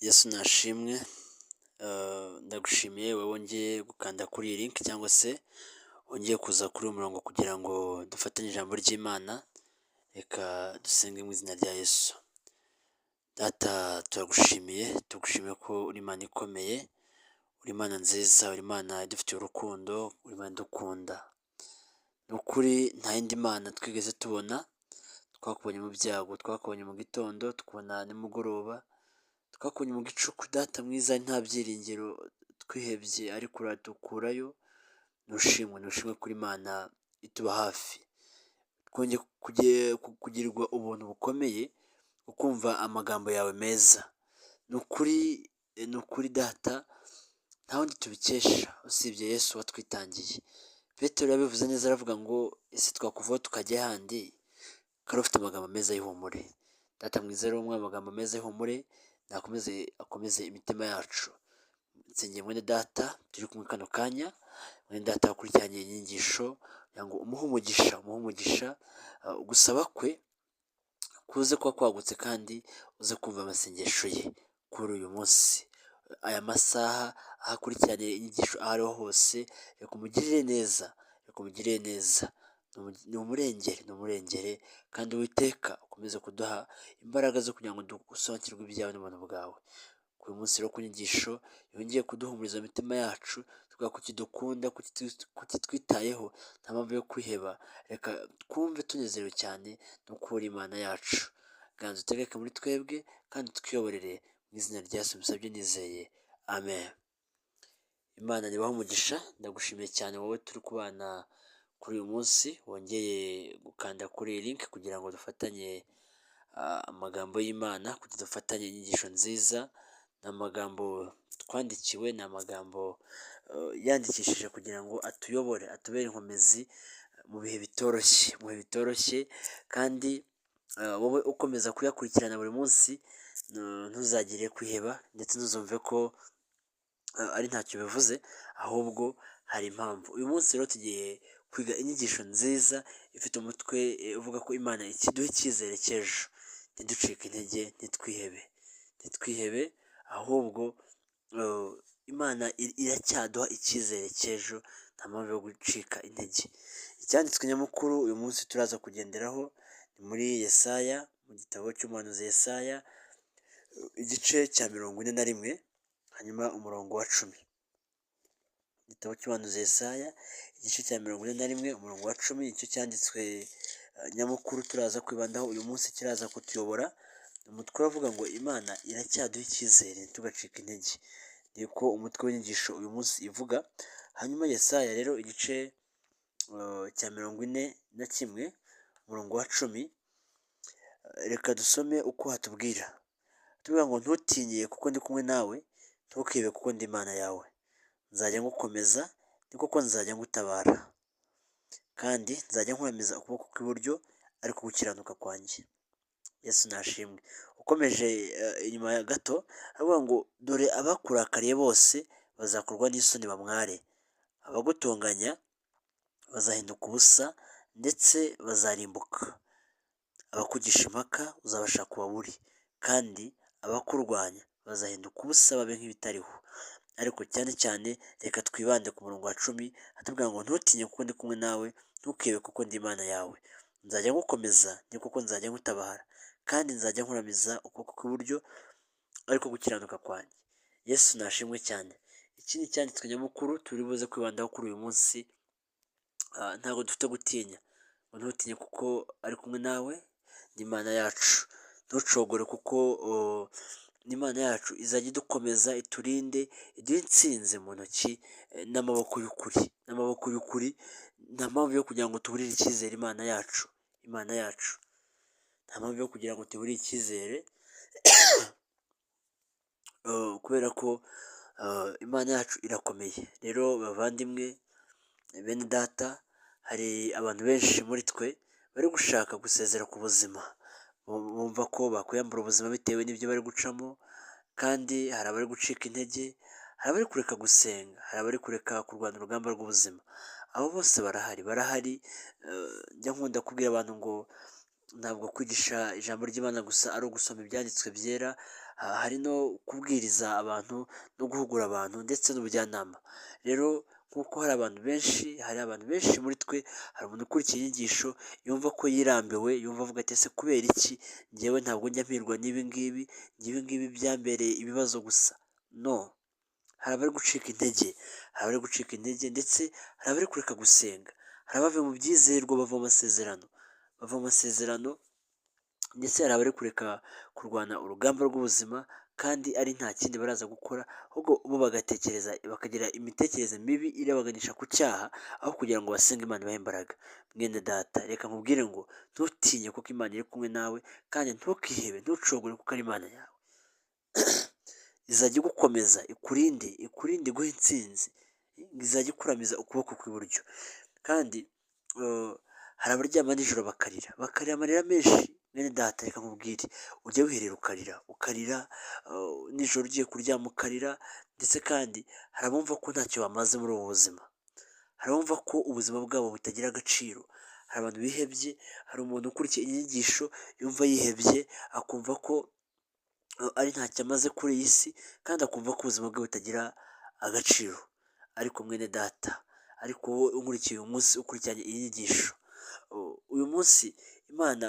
Yesu nashimwe, ndagushimiye wowe wongeye gukanda kuri iyi link cyangwa se wongeye kuza kuri uyu murongo kugira ngo dufatanye ijambo ry'Imana, reka dusenge mu izina rya Yesu. Data, turagushimiye, tugushimiye ko uri Imana ikomeye, uri Imana nziza, uri Imana idufitiye urukundo, uri Imana idukunda. Ni ukuri nta yindi Mana twigeze tubona, twakubonye mu byago, twakubonye mu gitondo, tukubona nimugoroba, twakubonye mu gicuku. Data mwiza, nta byiringiro, twihebye, ariko uradukurayo. Nushimwe, nushimwe kuri Imana ituba hafi. Twongeye kugirirwa ubuntu bukomeye ukumva amagambo yawe meza. Ni ukuri, ni ukuri Data, nta wundi tubikesha usibye Yesu watwitangiye. Petero yabivuze neza, aravuga ngo: "Ese twakuvaho tukajya ahandi kari ufite amagambo meza y'ihumure?" Data mwiza rero, umwe amagambo meza y'ihumure nakomeze akomeze imitima yacu. Nsengeye mwene Data turi kumwe kano kanya, mwene Data wakurikiranye inyigisho, kugira ngo umuhe umugisha, umuhe umugisha, gusaba kwe kuze kuba kwagutse kandi uze kumva amasengesho ye kuri uyu munsi, aya masaha, aho akurikiraniye inyigisho, aho ariho hose. Reka umugirire neza, reka umugirire neza, ni umurengere, ni umurengere, kandi Uwiteka ukomeze kuduha imbaraga zo kugira ngo dusobanukirwe ibyawe n'ubuntu bwawe. Kuri uyu munsi rero, ku nyigisho yongeye kuduhumuriza imitima yacu, tuvuga kuki dukunda, kuki twitayeho, nta mpamvu yo kwiheba. Reka twumve tunezerewe cyane no kubura Imana yacu. Ganza utegeke muri twebwe kandi twiyoborere, mu izina rya Yesu mbisabye nizeye, amen. Imana nibahe umugisha. Ndagushimiye cyane wowe turi kubana kuri uyu munsi, wongeye gukanda kuri iyi link kugira ngo dufatanye amagambo y'Imana, kugira dufatanye inyigisho nziza. Ni amagambo twandikiwe, ni amagambo yandikishije kugira ngo atuyobore, atubere inkomezi mu bihe bitoroshye, mu bihe bitoroshye. Kandi wowe ukomeza kuyakurikirana buri munsi, ntuzagire kwiheba ndetse ntuzumve ko ari ntacyo bivuze, ahubwo hari impamvu. Uyu munsi rero tugiye kwiga inyigisho nziza ifite umutwe uvuga ko Imana ikiduha icyizere cy'ejo. Ntiducike intege, ntitwihebe, ntitwihebe, ahubwo Imana iracyaduha icyizere cy'ejo, nta mpamvu yo gucika intege. Icyanditswe nyamukuru uyu munsi turaza kugenderaho ni muri Yesaya, mu gitabo cy'umuhanuzi Yesaya, igice cya 41, hanyuma umurongo wa 10. Igitabo cy'umuhanuzi Yesaya, igice cya 41, umurongo wa 10, nicyo cyanditswe nyamukuru turaza kwibandaho uyu munsi, kiraza kutuyobora. Umutwe uravuga ngo: "Imana iracyaduha icyizere, ntitugacike intege." Niko umutwe w'inyigisho uyu munsi ivuga. Hanyuma Yesaya rero, igice cya 41, umurongo wa 10, reka dusome uko hatubwira. Tubwira ngo: "Ntutinye kuko ndi kumwe nawe, ntukihebe kuko ndi Imana yawe. Nzajya ngukomeza, ni koko nzajya ngutabara, kandi nzajya nkuramiza ukuboko kw'iburyo ariko gukiranuka kwanjye." Yesu nashimwe. Ukomeje inyuma ya gato aravuga ngo: "Dore abakurakariye bose bazakorwa n'isoni bamware, abagutonganya bazahinduka ubusa ndetse bazarimbuka. Abakugisha impaka uzabashaka ubabure, kandi abakurwanya bazahinduka ubusa babe nk'ibitariho." Ariko cyane cyane reka twibande ku murongo wa 10, atubwira ngo: "Ntutinye kuko ndi kumwe nawe, ntukihebe kuko ndi Imana yawe. Nzajya ngukomeza, ni koko nzajya ngutabara, kandi nzajya nkuramiza ukuboko kw'iburyo ariko gukiranuka kwanjye." Yesu nashimwe cyane. Iki ni icyanditswe nyamukuru turi buze kwibandaho kuri uyu munsi. Ntabwo dufite gutinya ngo: "Ntutinye kuko ari kumwe nawe, ni Imana yacu. Ntucogore kuko n'Imana yacu izajya idukomeza, iturinde, iduhe intsinzi mu ntoki n'amaboko y'ukuri, n'amaboko y'ukuri." Nta mpamvu yo kugira ngo tuburire icyizere Imana yacu, Imana yacu. Nta mpamvu yo kugira ngo tuburire icyizere, kubera ko Imana yacu irakomeye. Rero bavandimwe, bene Data, hari abantu benshi muri twe bari gushaka gusezera ku buzima, bumva ko bakwiyambura ubuzima bitewe n'ibyo bari gucamo, kandi hari abari gucika intege, hari abari kureka gusenga, hari abari kureka kurwana urugamba rw'ubuzima. Abo bose barahari, barahari. Njya nkunda kubwira abantu ngo ntabwo kwigisha ijambo ry'Imana gusa ari ugusoma ibyanditswe byera. hari no kubwiriza abantu no guhugura abantu ndetse n'ubujyanama. Rero nk'uko hari abantu benshi, hari abantu benshi muri twe, hari umuntu ukurikiye inyigisho yumva ko yirambiwe, yumva avuga ati ese kubera iki njyewe ntabwo njya mpirwa n'ibi ngibi, njye ibi ngibi byambereye ibibazo gusa. No, hari abari gucika intege, hari abari gucika intege ndetse hari abari kureka gusenga, hari abavuye mu byizerwa bava mu masezerano, bava mu masezerano ndetse hari abari kureka kurwana urugamba rw'ubuzima kandi ari nta kindi baraza gukora, ahubwo bo bagatekereza bakagira imitekerereze mibi irabaganisha ku cyaha, aho kugira ngo basenge Imana ibahe imbaraga. Mwene data, reka nkubwire ngo ntutinye kuko Imana iri kumwe nawe, kandi ntukihebe, ntucogore kuko ari Imana yawe. Izajya igukomeza, ikurinde, ikurinde iguhe intsinzi, izajya ikuramiza ukuboko kw'iburyo. Kandi hari abaryama nijoro bakarira, bakarira amarira menshi. Mwene data, reka nkubwire, ujya wiherera ukarira, ukarira nijoro ugiye kuryama ukarira, ndetse kandi hari abumva ko ntacyo bamaze muri ubu buzima, hari abumva ko ubuzima bwabo butagira agaciro, hari abantu bihebye, hari umuntu ukurikiye inyigisho yumva yihebye, akumva ko ari ntacyo amaze kuri iyi si, kandi akumva ko ubuzima bwe butagira agaciro. Ariko mwene data, ariko wowe unkurikiye uyu munsi, ukurikiranye iyi nyigisho, uyu munsi Imana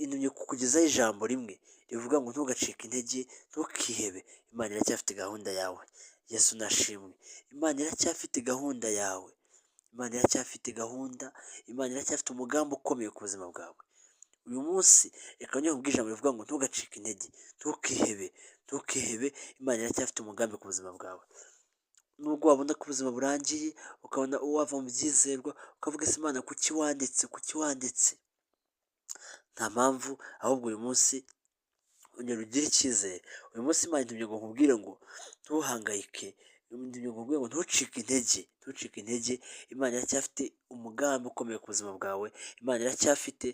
intumye kukugezaho ijambo rimwe rivuga ngo ntugacike intege, ntukihebe, Imana iracyafite gahunda yawe. Yesu nashimwe, Imana iracyafite gahunda yawe, Imana iracyafite gahunda, Imana iracyafite umugambi ukomeye ku buzima bwawe. Uyu munsi reka njye nkubwire ijambo rivuga ngo ntugacike intege, ntukihebe, ntukihebe, Imana iracyafite umugambi ku buzima bwawe. Nubwo wabona ko ubuzima burangiye, ukabona wava mu byizerwa, ukavuga ese Imana kuki wandetse, kuki wandetse? Nta mpamvu, ahubwo uyu munsi ongera ugire icyizere. Uyu munsi Imana intumye ngo nkubwire ngo ntuhangayike, intumye ngo nkubwire ngo ntucike intege, ntucike intege, Imana iracyafite umugambi ukomeye ku buzima bwawe, Imana iracyafite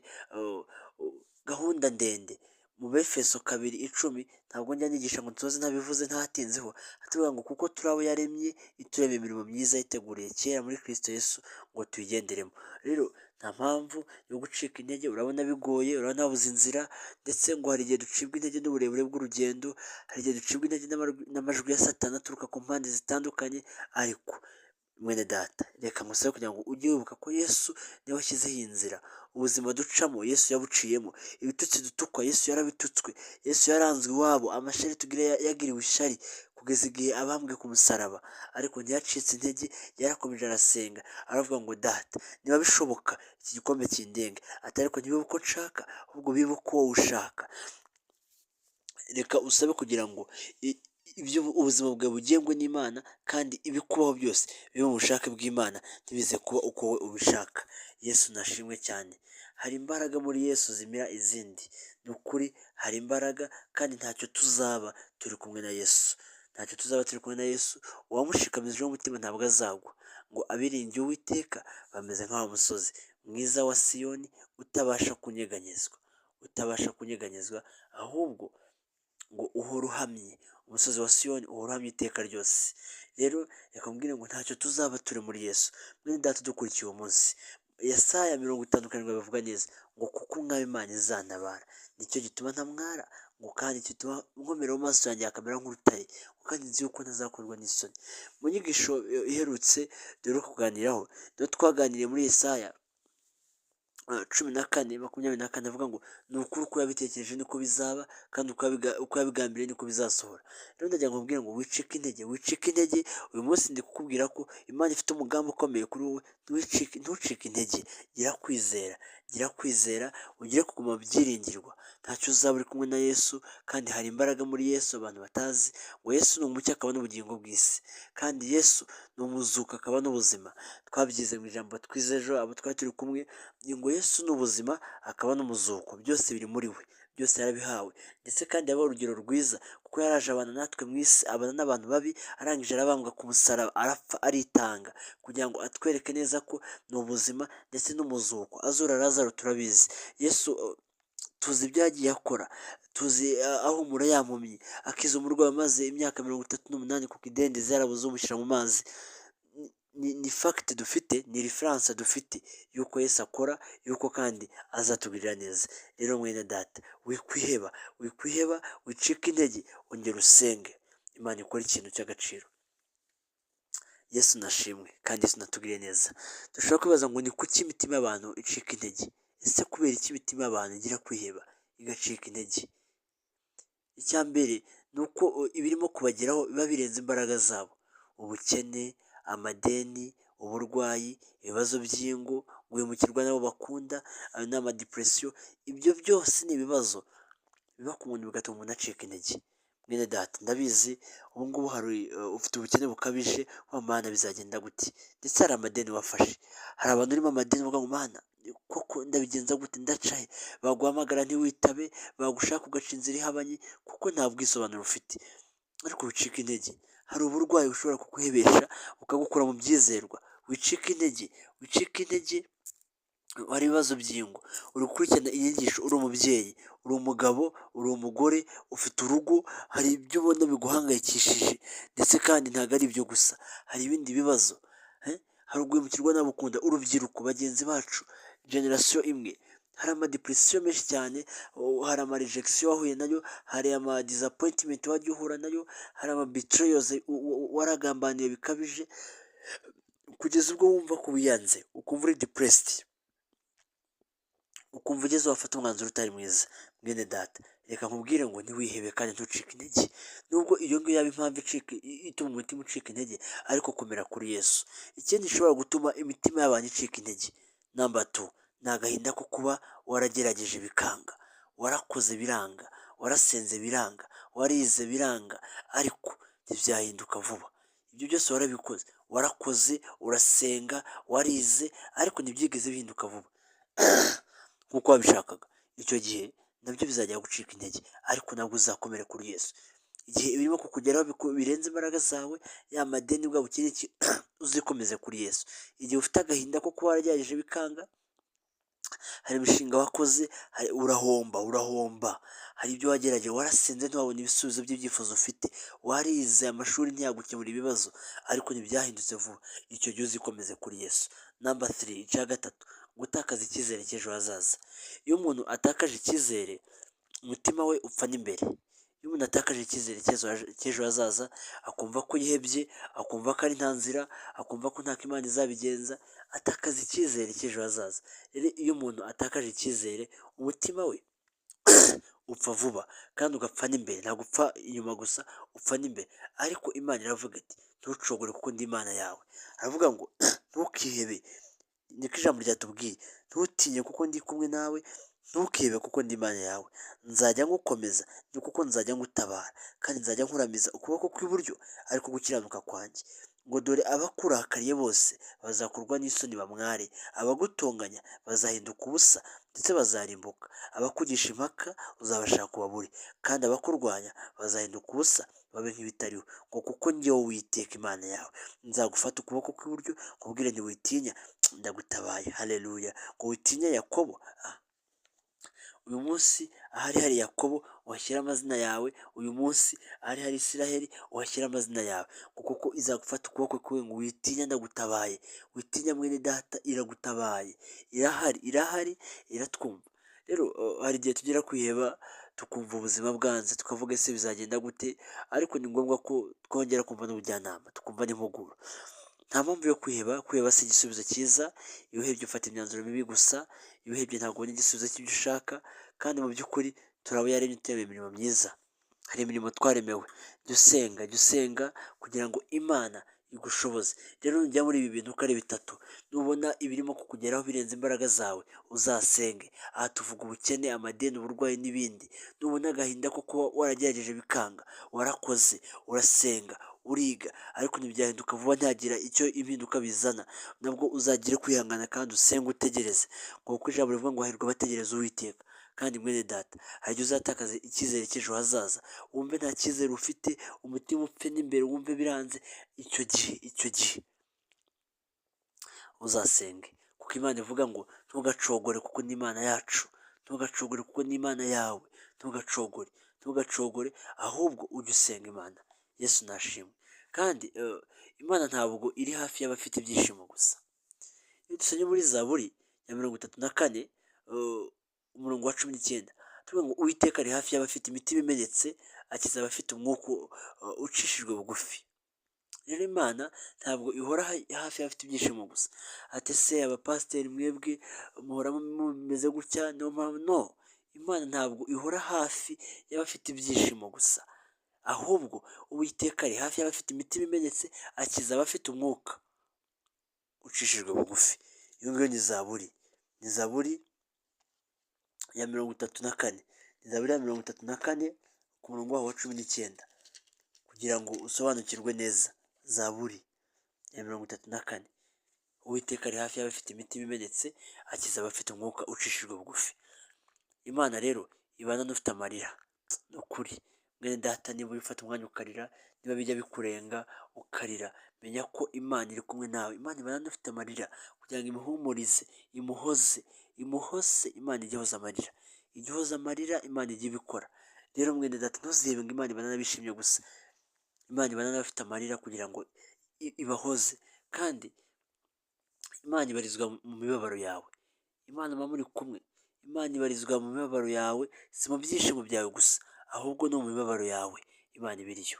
gahunda ndende. Mu Befeso 2:10, ntabwo njya nigisha ngo nsoze ntabivuze ntatinzeho, hatubwira ngo kuko turi abo yaremye, ituremeye imirimo myiza yiteguriye kera muri Kristo Yesu ngo tuyigenderemo. Rero nta mpamvu yo gucika intege, urabona bigoye, urabona wabuze inzira, ndetse ngo hari igihe ducibwa intege n'uburebure bw'urugendo, hari igihe ducibwa intege n'amajwi ya Satani aturuka ku mpande zitandukanye, ariko mwene data, reka ngusabe kugira ngo ujye wibuka ko Yesu niwe washyizeho iyi nzira. Ubuzima ducamo Yesu yabuciyemo, ibitutsi dutukwa Yesu yarabitutswe, Yesu yaranzwe iwabo, amashyari tugira yagiriwe ishyari kugeza igihe abambwe ku musaraba, ariko ntiyacitse intege, yarakomeje arasenga, aravuga ngo data niba bishoboka iki gikombe kindenge, ati ariko ntibibe uko nshaka, ahubwo bibe uko wowe ushaka. Reka usabe kugira ngo ibyo ubuzima bwawe bugengwe n'Imana, kandi ibikubaho byose bibe mu bushake bw'Imana, ntibize kuba uko wowe ubishaka. Yesu nashimwe cyane. Hari imbaraga muri Yesu zimira izindi. Ni ukuri hari imbaraga, kandi ntacyo tuzaba turi kumwe na Yesu. Ntacyo tuzaba turi kumwe na Yesu, uwamushikamijeho umutima ntabwo azagwa. Ngo abiringiye Uwiteka bameze nka wa musozi mwiza wa Siyoni utabasha kunyeganyezwa, utabasha kunyeganyezwa, ahubwo ngo uhora uhamye. Umusozi wa Siyoni uhora uhamye iteka ryose. Rero reka nkubwire ngo ntacyo tuzaba turi muri Yesu. Mwene data udukurikiye uwo munsi, Yesaya 57 babivuga neza ngo kuko Umwami Imana izantabara, nicyo gituma ntamwara, ngo kandi gituma nkomera mu maso yanjye hakamera nk'urutare, ngo kandi nzi yuko ntazakorwa n'isoni. Mu nyigisho iherutse duheruka kuganiraho, niho twaganiriye muri Yesaya 14:24, avuga ngo ni ukuri uko yabitekereje niko bizaba, kandi uko yabigambiriye niko bizasohora. Rero ndagira ngo nkubwire ngo wicike intege, wicike intege, uyu munsi ndi kukubwira ko Imana ifite umugambi ukomeye kuri wowe, ntucike intege, gira kwizera, gira kwizera, ugire kuguma mu byiringirwa. Ntacyo uzaba uri kumwe na Yesu, kandi hari imbaraga muri Yesu abantu batazi, ngo Yesu ni umucyo akaba n'ubugingo bw'isi, kandi Yesu ni umuzuko akaba n'ubuzima. Twabyize mu ijambo twize ejo, abo twari turi kumwe, ngo Yesu ni ubuzima akaba n'umuzuko, byose biri muri we, byose yarabihawe. Ndetse kandi yabaye urugero rwiza kuko yaraje abana natwe mu isi, abana n'abantu babi, arangije arabambwa ku musaraba, arapfa aritanga kugira ngo atwereke neza ko ni ubuzima ndetse n'umuzuko. Azura Lazaro turabizi. Yesu tuzi ibyo yagiye akora, tuzi ahumura ya mpumyi, akiza umurwayi umaze imyaka 38 ku kidendezi yarabuze umushyira mu mazi. Ni fact dufite, ni reference dufite y'uko Yesu akora, y'uko kandi azatugirira neza. Rero mwene data, wikwiheba, wikwiheba, wicika intege, ongera usenge Imana ikora ikintu cy'agaciro. Yesu nashimwe kandi Yesu natugiriye neza. Dushobora kwibaza ngo ni kuki imitima y'abantu icika intege? Ese kubera iki imitima y'abantu igira kwiheba, igacika intege? Icya mbere ni uko ibirimo kubageraho biba birenze imbaraga zabo: ubukene, amadeni, uburwayi, ibibazo by'ingo, guhemukirwa n'abo bakunda, ayo ni ama depression. Ibyo byose ni ibibazo biba ku muntu, bigatuma umuntu acika intege. Mwene data, ndabizi ubu ngubu hari ufite ubukene bukabije, wa Mana, bizagenda gute? Ndetse hari amadeni wafashe, hari abantu urimo amadeni, uvuga ngo: "Mana, koko ndabigenza gute? Ndaca he?" Baguhamagara ntiwitabe, bagushaka ugaca inzira ihabanye, kuko nta bwisobanuro ufite. Ariko wicika intege. Hari uburwayi bushobora kuguhebesha, bukagukura mu byizerwa. Wicika intege, wicika intege. Hari ibibazo by'ingo, uri gukurikirana inyigisho, uri umubyeyi, uri umugabo, uri umugore, ufite urugo, hari ibyo ubona biguhangayikishije. Ndetse kandi ntabwo ari ibyo gusa, hari ibindi bibazo, hari uguhemukirwa n'abo ukunda, urubyiruko bagenzi bacu, generation imwe, hari ama depression menshi cyane, hari ama rejection wahuye nayo, hari ama disappointment wagiye uhura nayo, hari ama betrayals, waragambaniwe bikabije, kugeza ubwo wumva ko wiyanze, ukumva uri depressed, ukumva ugeze wafata umwanzuro utari mwiza. Mwene data, reka nkubwire ngo ntiwihebe kandi ntucike intege. Nubwo iyo ngiyo yaba impamvu icika ituma umutima ucika intege, ariko komera kuri Yesu. Ikindi gishobora gutuma imitima y'abantu icika intege, number 2, ni agahinda ko kuba waragerageje bikanga, warakoze biranga, warasenze biranga, warize biranga, ariko ntibyahinduka vuba. Ibyo byose warabikoze, warakoze, urasenga, warize, ariko ntibyigeze bihinduka vuba nk'uko wabishakaga. Icyo gihe nabyo bizajya gucika intege, ariko nabwo uzakomere kuri Yesu. Igihe ibirimo kukugeraho birenze imbaraga zawe, ya madeni, bwa bukene, uzikomeze kuri Yesu. Igihe ufite agahinda ko kuba waragerageje bikanga, hari imishinga wakoze urahomba, urahomba, hari ibyo wagerageje, warasenze ntiwabona ibisubizo by'ibyifuzo ufite, warize amashuri ntiyagukemura ibibazo, ariko ntibyahindutse vuba, icyo gihe uzikomeze kuri Yesu. Number 3, icya gatatu, gutakaza icyizere cy'ejo hazaza. Iyo umuntu atakaje icyizere, umutima we upfa n'imbere. Iyo umuntu atakaje icyizere cy'ejo hazaza, akumva ko yihebye, akumva ko ari nta nzira, akumva ko ntako Imana izabigenza, atakaza icyizere cy'ejo hazaza. Rero iyo umuntu atakaje icyizere, umutima we upfa vuba kandi ugapfa n'imbere. Ntabwo upfa inyuma gusa, upfa n'imbere. Ariko Imana iravuga iti: "Ntucogore kuko ndi Imana yawe." Aravuga ngo: "Ntukihebe." Niko ijambo ryatubwiye: "Ntutinye kuko ndi kumwe nawe, ntukihebe kuko ndi Imana yawe. Nzajya ngukomeza, ni kuko nzajya ngutabara, kandi nzajya nkuramiza ukuboko kw'iburyo ariko gukiranuka kwanjye." Ngo: "Dore abakurakariye bose bazakorwa n'isoni bamware, abagutonganya bazahinduka ubusa ndetse bazarimbuka, abakugisha impaka uzabashaka ubabure, kandi abakurwanya bazahinduka ubusa babe nk'ibitariho." Ngo: "Kuko njyewe Uwiteka Imana yawe nzagufata ukuboko kw'iburyo, nkubwire nti: 'Witinya, ndagutabaye.'" Haleluya! Ngo: "Witinya, Yakobo." Uyu munsi ahari hari Yakobo uhashyira amazina yawe, uyu munsi ahari hari Isiraheli uhashyira amazina yawe, ngo kuko izagufata ukuboko kwawe ngo: "Witinya, ndagutabaye." Witinya mwene data, iragutabaye, irahari, irahari, iratwumva. Rero hari igihe tugera kwiheba, tukumva ubuzima bwanze, tukavuga: "Ese bizagenda gute?" Ariko ni ngombwa ko twongera kumva n'ubujyanama, tukumva n'impuguro. Nta mpamvu yo kwiheba. Kwiheba si igisubizo cyiza. Iyo uhebye ufata imyanzuro mibi gusa. Iyo uhebye ntabwo ubona igisubizo cy'ibyo ushaka. Kandi mu by'ukuri turi abo yaremye, turemeye imirimo myiza, hari imirimo twaremewe. Jya usenga, jya usenga kugira ngo Imana igushoboze. Rero nujya muri ibi bintu uko ari bitatu, nubona ibirimo kukugeraho birenze imbaraga zawe, uzasenge. Aha tuvuga ubukene, amadeni, uburwayi n'ibindi. Nubona agahinda ko kuba waragerageje bikanga, warakoze, urasenga, uriga, ariko ntibyahinduka vuba, ntihagira icyo impinduka bizana, nabwo uzagire kwihangana kandi usenge, utegereze, kuko ijambo rivuga ngo: "Hahirwa abategereza Uwiteka." Kandi mwene data, hari igihe uzatakaza icyizere cy'ejo hazaza, wumve nta cyizere ufite, umutima upfe n'imbere, wumve biranze. Icyo gihe, icyo gihe uzasenge, kuko Imana ivuga ngo: "Ntugacogore kuko ni Imana yacu, ntugacogore kuko ni Imana yawe." Ntugacogore, ntugacogore, ahubwo ujye usenga Imana. Yesu nashimwe. Kandi Imana ntabwo iri hafi y'abafite ibyishimo gusa. Iyo dusomye muri Zaburi ya 34, umurongo wa 19, tuvuga ngo Uwiteka ari hafi y'abafite imitima imenetse, akiza abafite umwuka ucishijwe bugufi. Rero Imana ntabwo ihora hafi y'abafite ibyishimo gusa. Ati se abapasiteri mwebwe muhora mumeze gutya, niyo mpamvu no. Imana ntabwo ihora hafi y'abafite ibyishimo gusa, ahubwo Uwiteka ari hafi y'abafite imitima imenetse, akiza abafite umwuka ucishijwe bugufi. Iyo ngiyo ni Zaburi ya 34, ni Zaburi ya 34 ku murongo waho wa 19, kugira ngo usobanukirwe neza. Zaburi ya 34: Uwiteka ari hafi y'abafite imitima imenetse, akiza abafite umwuka ucishijwe bugufi. Imana rero ibana n'ufite amarira. Ni ukuri, mwene data, niba ufata umwanya ukarira, niba bijya bikurenga ukarira, menya ko Imana iri kumwe nawe. Imana ibana n'ufite amarira kugira ngo imuhumurize, imuhoze, imuhoze. Imana ijya ihoza amarira, ijya ihoza amarira, Imana ijya ibikora. Rero mwene data, ntuzihebe ngo Imana ibana n'abishimye gusa. Imana ibana n'abafite amarira kugira ngo ibahoze. Kandi Imana ibarizwa mu mibabaro yawe. Imana muba muri kumwe. Imana ibarizwa mu mibabaro yawe, si mu byishimo byawe gusa, ahubwo no mu mibabaro yawe Imana iba iriyo.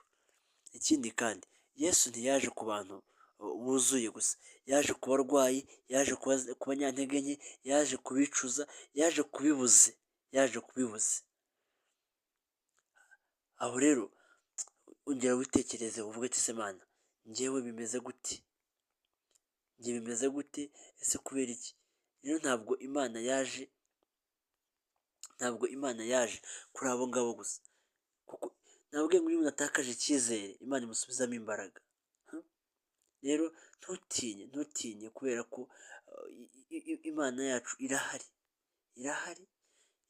Ikindi kandi, Yesu ntiyaje ku bantu buzuye gusa, yaje ku barwayi, yaje ku banyantege nke, yaje kubicuza, yaje kubibuze, yaje kubibuze. Aho rero ongera witekereze, uvuge ati: "Se Mana, njyewe bimeze gute? Njye bimeze gute? Ese kubera iki?" Rero ntabwo Imana yaje kuri abo ngabo gusa, kuko nababwiye ngo iyo umuntu atakaje icyizere, Imana imusubizamo imbaraga. Rero ntutinye, ntutinye, kubera ko Imana yacu irahari, irahari,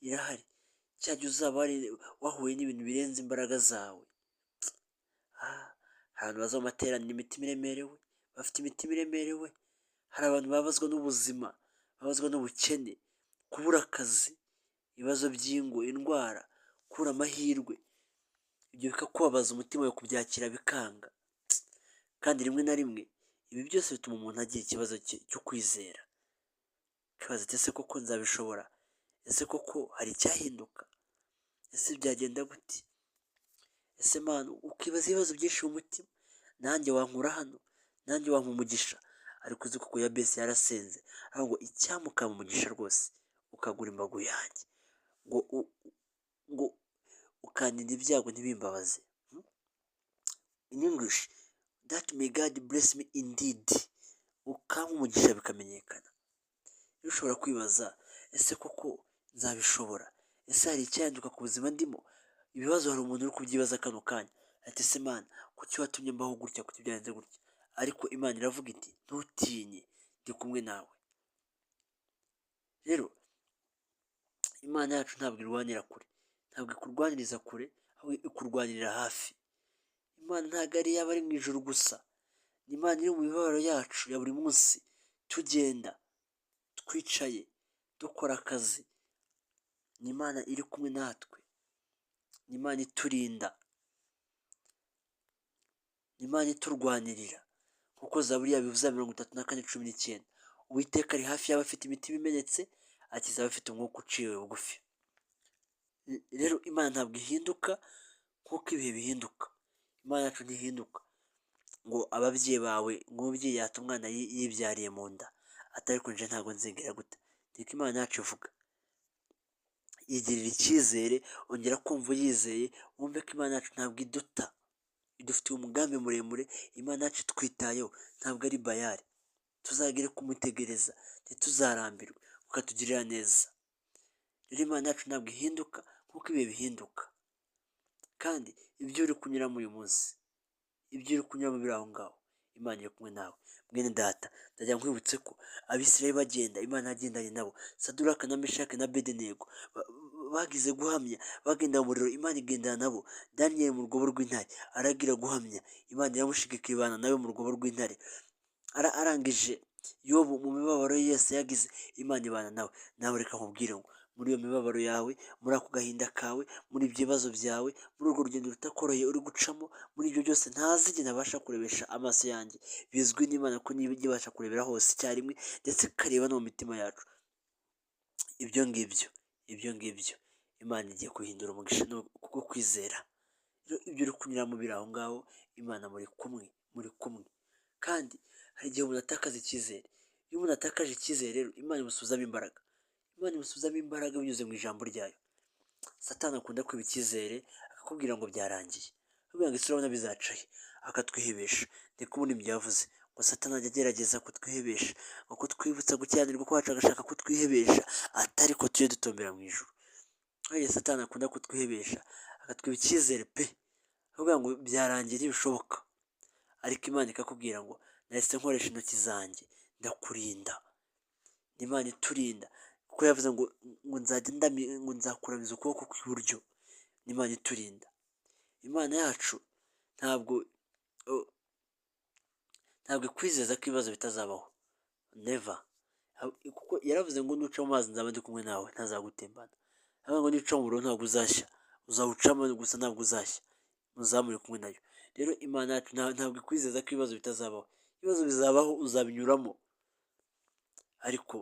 irahari. Cya gihe uzaba wahuye n'ibintu birenze imbaraga zawe. Hari abantu baza mu materaniro imitima iremerewe, bafite imitima iremerewe. Hari abantu babazwa n'ubuzima, babazwa n'ubukene, kubura akazi, ibibazo by'ingo, indwara, kubura amahirwe, ibyo bikakubabaza, umutima wawe kubyakira bikanga. Kandi rimwe na rimwe ibi byose bituma umuntu agira ikibazo cyo kwizera, akibaza ati: "Ese koko nzabishobora? Ese koko hari icyahinduka? Ese byagenda gute? Ese Mana?" Ukibaza ibibazo byinshi mu mutima: "Nanjye wankura hano? Nanjye wampa umugisha?" Ariko uzi koko Yabesi yarasenze aravuga ngo: "Icyampa ukampa umugisha rwose, ukagura imbago yanjye, ngo ukandinda ibyago ntibimbabaze." In English, "That may God bless me indeed", ukampa umugisha bikamenyekana. Rero ushobora kwibaza: "Ese koko nzabishobora? Ese hari icyahinduka ku buzima ndimo?" Ibibazo, hari umuntu uri kubyibaza kano kanya ati: "Ese Mana, kuki watumye mbaho gutya? Kuki byagenze gutya?" Ariko Imana iravuga iti: "Ntutinye, ndi kumwe nawe." Rero Imana yacu ntabwo irwanira kure, ntabwo ikurwaniriza kure, ahubwo ikurwanirira hafi. Imana ntabwo ari iy'abari mu ijuru gusa, ni Imana iri mu mibabaro yacu ya buri munsi, tugenda, twicaye, dukora akazi. Ni Imana iri kumwe natwe, ni Imana iturinda, ni Imana iturwanirira, kuko Zaburi yabivuze, 34:19: "Uwiteka ari hafi y'abafite imitima imenetse, akiza abafite umwuka uciwe bugufi." Rero Imana ntabwo ihinduka nk'uko ibihe bihinduka. Imana yacu ntihinduka ngo ababyeyi bawe, ngo umubyeyi yata umwana yibyariye mu nda, atari ko nje ntabwo nzigera guta. Niko Imana yacu ivuga. Yigirira icyizere, ongera kumva uyizeye, wumve ko Imana yacu ntabwo iduta, idufitiye umugambi muremure. Imana yacu itwitayeho, ntabwo ari bayari. Tuzagere kumutegereza, ntituzarambirwe, kuko atugirira neza. Rero Imana yacu ntabwo ihinduka nk'uko ibihe bihinduka. Kandi ibyo uri kunyuramo uyu munsi, ibyo uri kunyuramo biri aho ngaho, Imana iri kumwe nawe. Mwene data, ndagira nkwibutse ko Abisirayeli bagenda, Imana yagendanye nabo. Saduraka na Meshaki na Abedenego bagize guhamya, bagenda mu muriro, Imana igendana nabo. Daniyeli mu rwobo rw'intare aragira guhamya, Imana iramushigikira, ibana nawe mu rwobo rw'intare. Arangije Yobu mu mibabaro ye yose yagize, Imana ibana nawe. Nawe reka nkubwire ngo Muri iyo mibabaro yawe, muri ako gahinda kawe, muri ibyo bibazo byawe, muri urwo rugendo rutakoroheye uri gucamo, muri ibyo byose ntazigera abasha kurebesha amaso yanjye. Bizwi n'Imana ko niba ijya ibasha kurebera hose icyarimwe, ndetse ikareba no mu mitima yacu. Ibyo ngibyo, ibyo ngibyo Imana igiye guhindura umugisha kubwo kwizera. Rero ibyo uri kunyuramo biri aho ngaho, Imana muri kumwe, muri kumwe. Kandi hari igihe umuntu atakaza icyizere. Iyo umuntu atakaje icyizere rero, Imana imusubizamo imbaraga. Imana imusubizamo imbaraga binyuze mu ijambo ryayo. Satani akunda kwiba icyizere, akakubwira ngo byarangiye. Akakubwira ngo ese urabona bizaca he? Akatwihebesha. Niko umuririmbyi yavuze ngo Satani ajya agerageza kutwihebesha, ngo kutwibutsa gukiranirwa kwacu, agashaka kutwihebesha, atari ko tujye dutombera mu ijuru. Hari Satani akunda kutwihebesha, akatwiba icyizere pe! Akakubwira ngo byarangiye, ntibishoboka. Ariko Imana ikakubwira ngo nahise nkoresha intoki zanjye ndakurinda. Ni Imana iturinda kuko yavuze ngo nzajya ndami, ngo nzakuramiza ukuboko kw'iburyo. Ni Imana iturinda. Imana yacu ntabwo ikwizeza ko ibibazo bitazabaho, never, kuko yaravuze ngo nuca mu mazi nzaba ndi kumwe nawe, ntazagutembana. Aravuga ngo nuca mu muriro ntabwo uzashya, uzawucamo gusa ntabwo uzashya, muzaba muri kumwe nayo. Rero Imana yacu ntabwo ikwizeza ko ibibazo bitazabaho. Ibibazo bizabaho, uzabinyuramo, ariko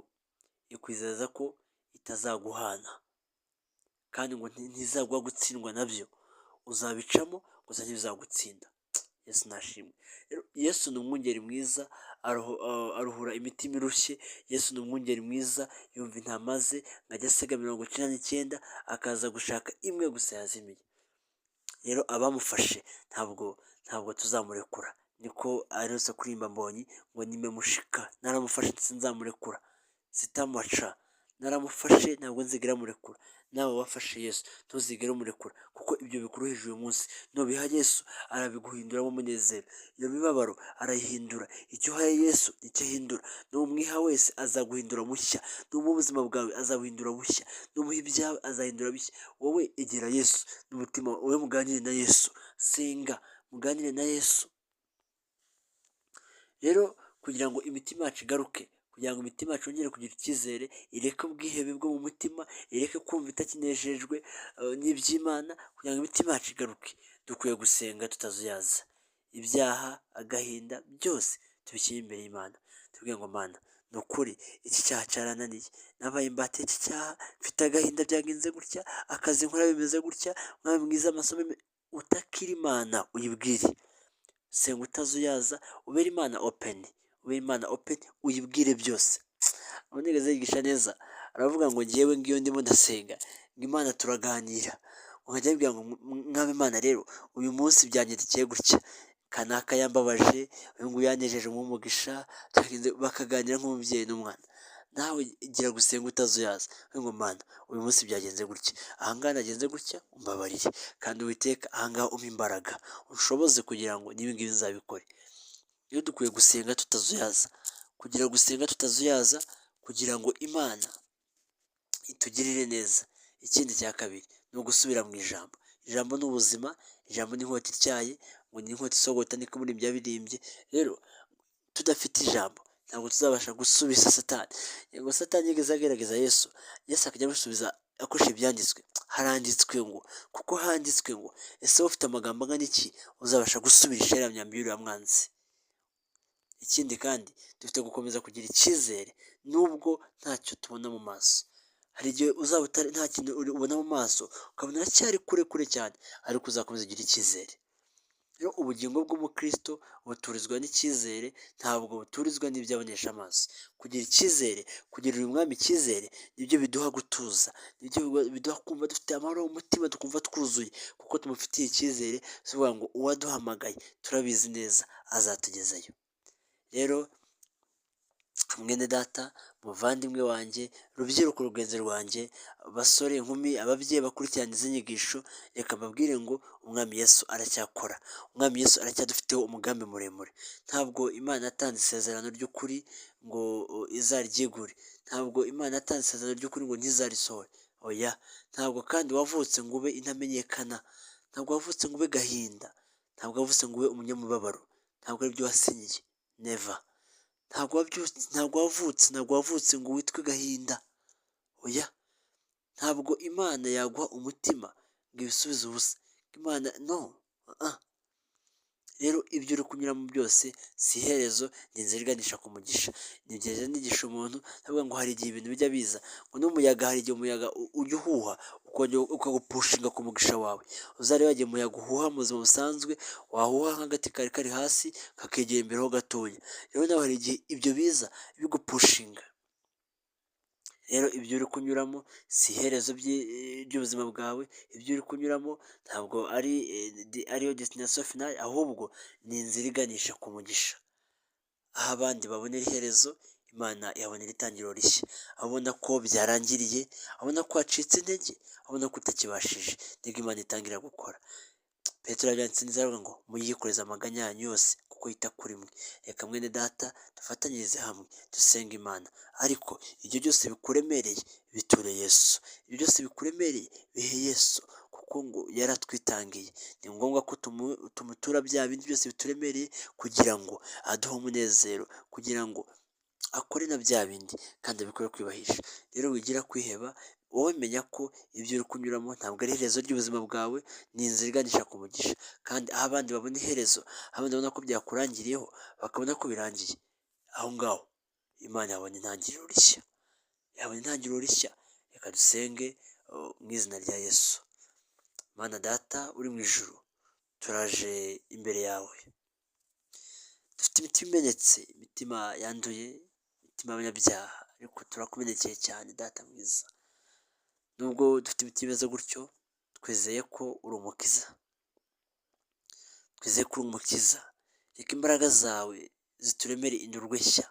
ikwizeza ko itazaguhana kandi ngo ntizaguha gutsindwa nabyo. Uzabicamo gusa, ntibizagutsinda. Yesu nashimwe. Rero Yesu ni umwungeri mwiza, aruhura imitima irushye. Yesu ni umwungeri mwiza, yumva intama ze, ngo ajya asiga 99 akaza gushaka imwe gusa yazimiye. Rero abamufashe ntabwo tuzamurekura. Niko aherutse kuririmba Mbonyi ngo nimemushika, naramufashe sinzamurekura, sitamwacha, naramufashe ntabwo nzigera murekura. Nawe wafashe Yesu, ntuzigere umurekura, kuko ibyo bikuruhije uyu munsi nubiha Yesu arabiguhinduramo umunezero. Iyo mibabaro arayihindura. Icyo uhaye Yesu nicyo ahindura. Numwiha wese azaguhindura mushya. Numuha ubuzima bwawe azabuhindura bushya. Numuha ibyawe azahindura bishya. Wowe egera Yesu n'umutima wowe, muganire na Yesu, senga muganire na Yesu. Rero kugira ngo imitima yacu igaruke, kugira ngo imitima yacu yongere kugira icyizere, ireke ubwihebe bwo mu mutima, ireke kumva itakinejejwe n'iby'Imana, kugira ngo imitima yacu igaruke, dukwiye gusenga tutazuyaza. Ibyaha, agahinda, byose tubishyire imbere y'Imana, tubwire ngo: "Mana, ni ukuri iki cyaha cyarananiye, nabaye imbata y'iki cyaha, mfite agahinda, byagenze gutya, akazi nkora bimeze gutya, Mwami mwiza, amasomo." Utakira Imana, uyibwire. Senga utazuyaza, ubere Imana open, ubere Imana open, uyibwire byose. Nigeze yigisha neza, aravuga ngo ngewe ngiyo ndimo ndasenga, ngo Imana turaganira, nkajya mbwira ngo: "Mwami Imana, rero uyu munsi byangendekeye gutya, kanaka yambabaje, uyu nguyu yanejeje, umugisha." Bakaganira nk'umubyeyi n'umwana. Nawe gira gusenga utazuyaza ngo: "Mana, uyu munsi byagenze gutya, ahangaha nagenze gutya, umbabarire, kandi Uwiteka ahangaha umpe imbaraga, unshoboze kugira ngo n'ibi ngibi nzabikore." Rero dukwiye gusenga tutazuyaza, kugira gusenga tutazuyaza kugira ngo Imana itugirire neza. Ikindi cya kabiri ni ugusubira mu ijambo. Ijambo ni ubuzima, ijambo ni inkota ityaye, ngo ni inkota isogota, niko umuririmbyi yabirimbye. Rero tudafite ijambo ntabwo tuzabasha gusubiza Satani. Ngo Satani yigeze agerageza Yesu, Yesu akajya amusubiza akoresheje ibyanditswe: "Haranditswe ngo, kuko handitswe ngo." Ese wowe ufite amagambo angana iki uzabasha gusubirisha iriya myambi y'uriya mwanzi? Ikindi kandi, dufite gukomeza kugira icyizere nubwo ntacyo tubona mu maso. Hari igihe uzaba utari nta kintu ubona mu maso, ukabona uracyari kure kure cyane, ariko uzakomeza ugira icyizere. Rero ubugingo bw'umukristo buturizwa n'icyizere, ntabwo buturizwa n'ibyo abonesha amaso. Kugira icyizere, kugirira umwami icyizere, nibyo biduha gutuza, nibyo biduha kumva dufite amahoro mu mutima, tukumva twuzuye kuko tumufitiye icyizere. Si ukuvuga ngo uwaduhamagaye turabizi neza azatugezayo. Rero mwene data, muvandimwe wanjye, rubyiruko rugenzi rwanjye, basore, inkumi, ababyeyi bakurikirana izi nyigisho, reka mbabwire ngo umwami Yesu aracyakora, umwami Yesu aracyadufiteho umugambi muremure. Ntabwo Imana yatanze isezerano ry'ukuri ngo izaryigure, ntabwo Imana yatanze isezerano ry'ukuri ngo ntizarisohore, oya. Ntabwo kandi wavutse ngo ube intamenyekana, ntabwo wavutse ngo ube gahinda, ntabwo wavutse ngo ube umunyamubabaro, ntabwo aribyo wasinyiye, never. Ntabwo wabyutse, ntabwo wavutse ngo witwe gahinda, oya. Ntabwo Imana yaguha umutima ngo ibisubize ubusa. Imana no. Rero ibyo uri kunyuramo byose si iherezo, ni inzira iganisha ku mugisha. Ni byiza nigisha umuntu ndavuga ngo hari igihe ibintu bijya biza ngo n'umuyaga, hari igihe umuyaga ujya uhuha ukongera ukagupushinga ku mugisha wawe. Uzarebe igihe umuyaga uhuha mu buzima busanzwe, wahuha nk'agati kari kari hasi kakegera imbere ho gatoya. Rero nawe hari igihe ibyo biza bigupushinga. Rero ibyo uri kunyuramo si iherezo ry'ubuzima bwawe, ibyo uri kunyuramo ntabwo ari ariyo destination finale, ahubwo ni inzira iganisha ku mugisha. Aho abandi babonera iherezo, Imana ihabonera itangiriro rishya. Aho ubona ko byarangiriye, aho ubona ko wacitse intege, aho ubona ko utakibashije, nibwo Imana itangira gukora. Petero yabyanditse neza aravuga ngo muyikoreze amaganya yanyu yose kuko yita kuri mwe. Reka mwene data dufatanyirize hamwe dusenge Imana, ariko ibyo byose bikuremereye biture Yesu, ibyo byose bikuremereye bihe Yesu, kuko ngo yaratwitangiye. Ni ngombwa ko tumutura bya bindi byose bituremereye kugira ngo aduhe umunezero, kugira ngo akore na bya bindi kandi abikore kwiyubahisha. Rero wigira kwiheba, wowe menya ko ibyo uri kunyuramo ntabwo ari iherezo ry'ubuzima bwawe, ni inzira iganisha ku mugisha. Kandi aho abandi babona iherezo, aho abandi babona ko byakurangiriyeho, bakabona ko birangiye, aho ngaho Imana yabona intangiriro rishya, yabona intangiriro rishya. Reka dusenge mu izina rya Yesu. Mana Data uri mu ijuru, turaje imbere yawe, dufite imitima imenetse, imitima yanduye, imitima y'abanyabyaha, ariko turakumenekeye cyane Data mwiza. Nubwo dufite imitima imeze gutyo, twizeye ko uri umukiza, twizeye ko uri umukiza. Reka imbaraga zawe zituremere indurwe nshya,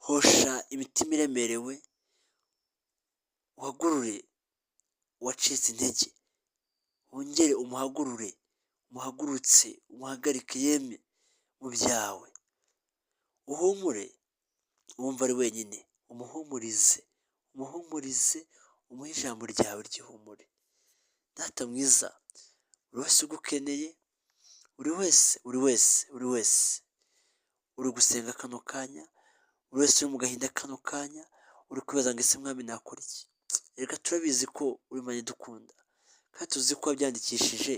hosha imitima iremerewe, uhagurure uwacitse intege, wongere umuhagurure, umuhagurutse, umuhagarike yemye mu byawe, uhumure uwumva ari wenyine, umuhumurize, umuhumurize, umuhe ijambo ryawe ry'ihumure. Data mwiza, buri wese ugukeneye, buri wese, buri wese, buri wese uri gusenga kano kanya, buri wese uri mu gahinda kano kanya, uri kwibaza ngo ese Mwami nakora iki? Reka turabizi ko uri Imana idukunda, kandi tuzi ko wabyandikishije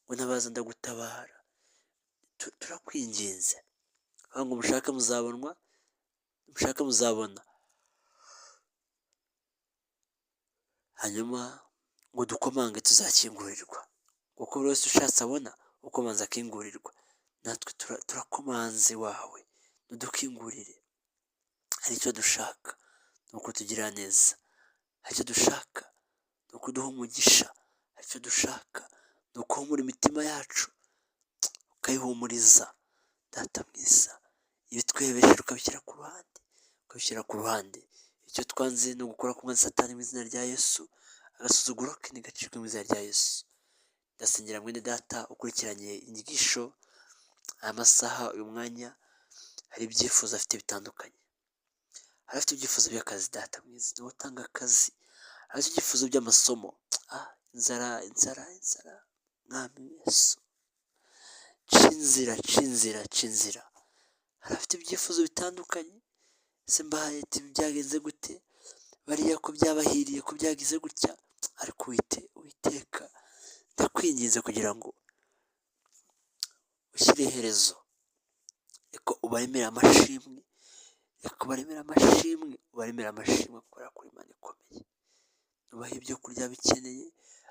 ngo ntabaza ndagutabara. Turakwinginze ngo mushake muzabonwa, mushake muzabona, hanyuma ngo dukomange tuzakingurirwa, kuko buri wese ushatse abona, ukomanze akingurirwa. Natwe turakomanze iwawe, nudukingurire. Hari icyo dushaka ni ukutugirira neza, hari icyo dushaka ni ukuduha umugisha, hari icyo dushaka ni ukuhumura imitima yacu ukayihumuriza. Data mwiza, ibitwihebesheje ukabishyira ku ruhande, ukabishyira ku ruhande. Icyo twanze ni ugukora kumwe na Satani mu izina rya Yesu, agasuzuguro ke ntigacibwe mu izina rya Yesu. Ndasengera mwene data ukurikiranye inyigisho, aya masaha, uyu mwanya, hari ibyifuzo afite bitandukanye. Hari abafite ibyifuzo by'akazi, Data mwiza niwe utanga akazi, hari abafite ibyifuzo by'amasomo, inzara, inzara, inzara, Mwami Yesu, ca inzira, ca inzira, ca inzira. Hari abafite ibyifuzo bitandukanye, ese mbahaye byagenze gute, bariya ko byabahiriye, ko byagize gutya, ariko Uwiteka ndakwinginze kugira ngo ushyire iherezo, reka ubaremere amashimwe, reka ubaremere amashimwe, ubaremere amashimwe kubera ko uri Imana ikomeye. Ubahe ibyo kurya bikeneye,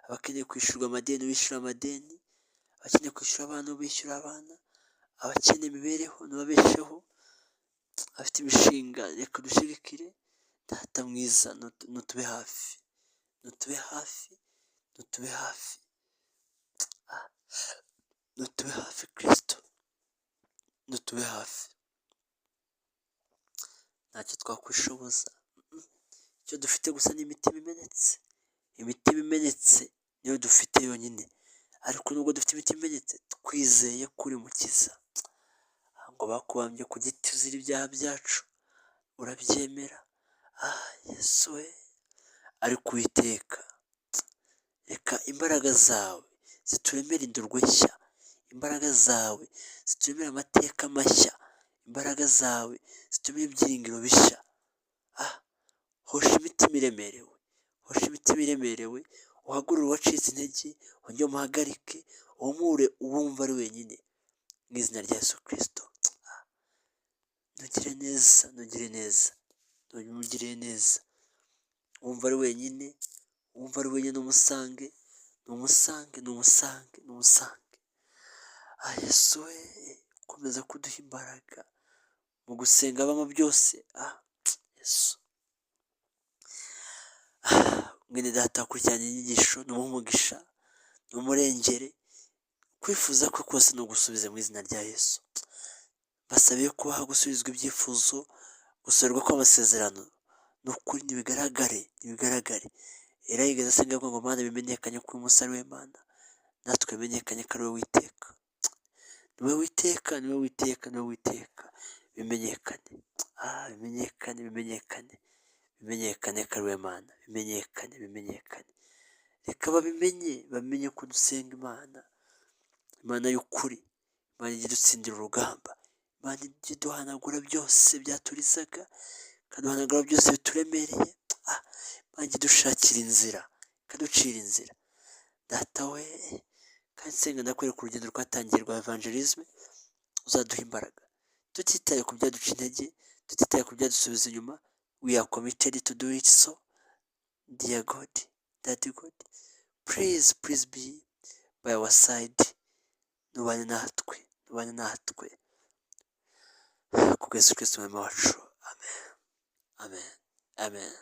abakeneye kwishyurwa amadeni ubishyure amadeni, abakeneye kwishyura abana ubishyure abana, abakeneye imibereho nubabesheho, abafite imishinga reka udushyigikire, Data mwiza nutube hafi, nutube hafi, nutube hafi, nutube hafi Kristo, nutube hafi. Ntacyo twakwishoboza, icyo dufite gusa ni imitima imenetse, imitima imenetse niyo dufite yonyine, ariko nubwo dufite imitima imenetse twizeye ko uri mukiza. Ngo bakubambye ku giti uzira ibyaha byacu, urabyemera, Yesu we, ariko Uwiteka reka imbaraga zawe zituremere indurwe nshya, imbaraga zawe zituremere amateka mashya, imbaraga zawe zituremere ibyiringiro bishya. Hosha imitima iremerewe, Uhoshe imitima iremerewe, uhagurure uwacitse intege, wongere umuhagarike, uhumure uwumva ari wenyine, mu izina rya Yesu Kirisito. Ntugire neza, ntugire neza, ntugire neza. Wumva ari wenyine, wumva ari wenyine, umusange, numusange, numusange, numusange. Ah Yesu we, komeza kuduha imbaraga mu gusenga abamo byose. Ah Yesu. Mwene data wakurikiranye inyigisho, numuhe umugisha, numurengere, kwifuza kwe kose ni ugusubiza mu izina rya Yesu. Basabiye kubaha gusubizwa ibyifuzo, gusorerwa kw'amasezerano, ni ukuri nibigaragare, nibigaragare. Eliya yigeze asenga avuga ngo: "Mana, bimenyekanye ko uyu munsi ari we Mana, natwe bimenyekanye ko ari we Witeka." Ni we Witeka, ni we Witeka, ni we Witeka, bimenyekane, ah bimenyekane, bimenyekane, bimenyekane ko ari we Mana, bimenyekane, bimenyekane. Reka babimenye, bamenye ko dusenga Imana, Imana y'ukuri, Imana ijya idutsindira urugamba, Imana ijya iduhanagura byose byaturizaga, ikaduhanagura byose bituremereye, ah Imana ijya idushakira inzira, ikaducira inzira. Data we, kandi nsenga ndakwereka urugendo rwatangiye rwa evangelism, uzaduha imbaraga. Tutitaye ku byaduca intege, tutitaye ku byadusubiza inyuma, we are committed to do it. So, dear God, Daddy God, please, please be by our side, nubane natwe, nubane natwe. Kubwa Yesu Kristo Umwami wacu. Amen. Amen. Amen.